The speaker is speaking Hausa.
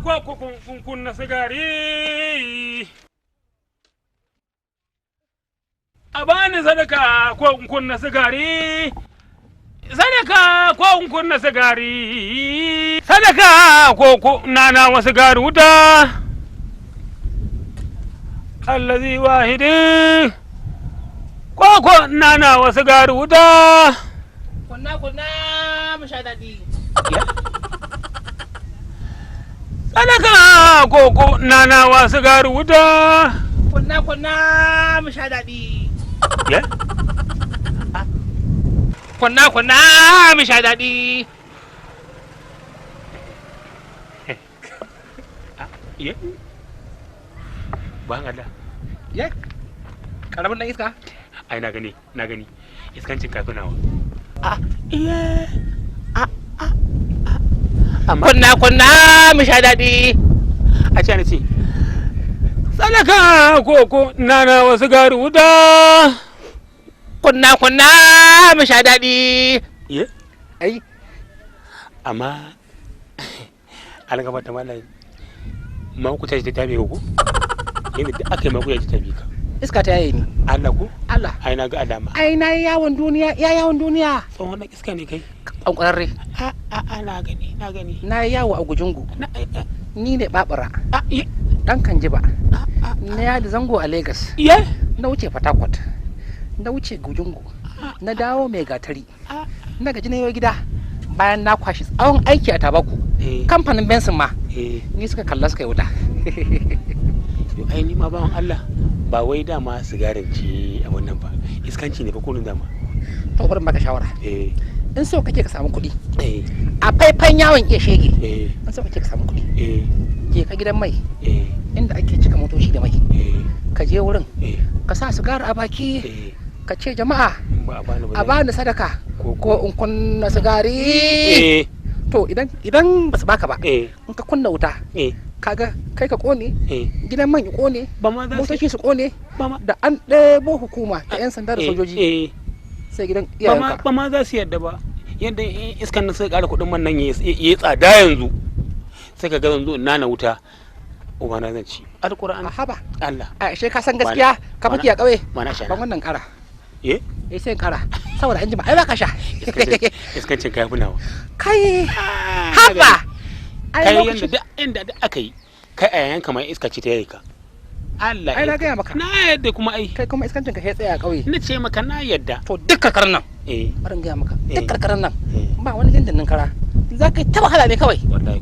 Ko kunna sigari. A bani sadaka ko in kunna sigari. Sadaka ko in kunna sigari. Sadaka ko nana wa sigari wuta. Allazi wahidi. Ko nana wa sigari wuta. Kunna kunna mu sha daɗi. Sadaka ko nana wa sigari wuta. Kunna kunna mu sha daɗi. Ya? Kunna kunna mu sha daɗi. Ye? Ban Allah. Ye? Karamin ɗan iska? Ai na gani, na gani. Iskancin kafin nawa. A iye. A a a. Amma Kunna kunna mu sha daɗi. A ce na ce. Sadaka ko nana wa sigari wuta. Kunna kunna mu sha daɗi. Ye? Ai, Amma an gaba ta mallam makuta ta tabe ko? Yanda duk aka yi makuta ta tabe ka. Iska ta yaye ni. Allah ko? Allah. Ai na ga alama. Ai na yi yawon duniya, ya yawon duniya. Tsohon na iska ne kai. Ƙwanƙwararre. A a a, na gani, na gani. Na yi yawo a Gujungu. Na ai a Ni ne Babura. A ye. Ɗan Kanjiba. A a. Na yada zango a Legas. Ye? Na wuce Port. Na wuce Gujungu. Na dawo mai gatari. Na gaji na yau gida. Bayan na kwashi tsawon aiki a Tabaku. Kamfanin Benson ma. Ni suka kalla suka yi wuta. Yo, ai ni ma bawan Allah ba wai dama sigarin ce a wannan ba, iskanci ne ba kullun dama. To, bari in baka shawara. In so kake ka samu kuɗi. A faifan yawon iya shege. In so kake ka samu kuɗi. Je ka gidan mai. Inda ake cika motoci da mai. Ka je wurin. Ka sa sigari a baki. Ka ce jama'a Ba a bani ba. a bani sadaka Ko ko in kunna sigari. To, idan ba su baka ba. In ka kunna wuta. Kaga kai ka kone. Gidan man ya kone. Ba ma za su Motoci su kone. Ba ma Da an ɗebo hukuma ta 'yan sanda da sojoji. Sai gidan Ba ma iyayenka. Ba ma za su yadda ba. Yadda iskan nan suka ƙara kuɗin man nan ya yi tsada yanzu. Sai ka ga yanzu nana wuta. Ubana zan ci. Alƙur'an. A haba. Allah. A ashe ka san gaskiya ka faki a ƙauye. Mana sha. Ban wannan ƙara. Eh? Eh, sai in ƙara. Saboda an jima ai ba ka sha. Iskancin ka yafi nawa. Kai haba. Ai Kai lokacin yanda duk inda duk aka yi kai a yayanka mai iska ce ta yayi ka. Allah. Ai na gaya maka. Na yadda kuma ai. Kai kuma iskancin ka sai tsaya a ƙauye. Na ce maka na yadda. To, duk karkarar nan. Bari in gaya maka. Duk karkarar nan. Ba wani dindindin kara. Za ka yi ta wahala ne kawai. Wallahi.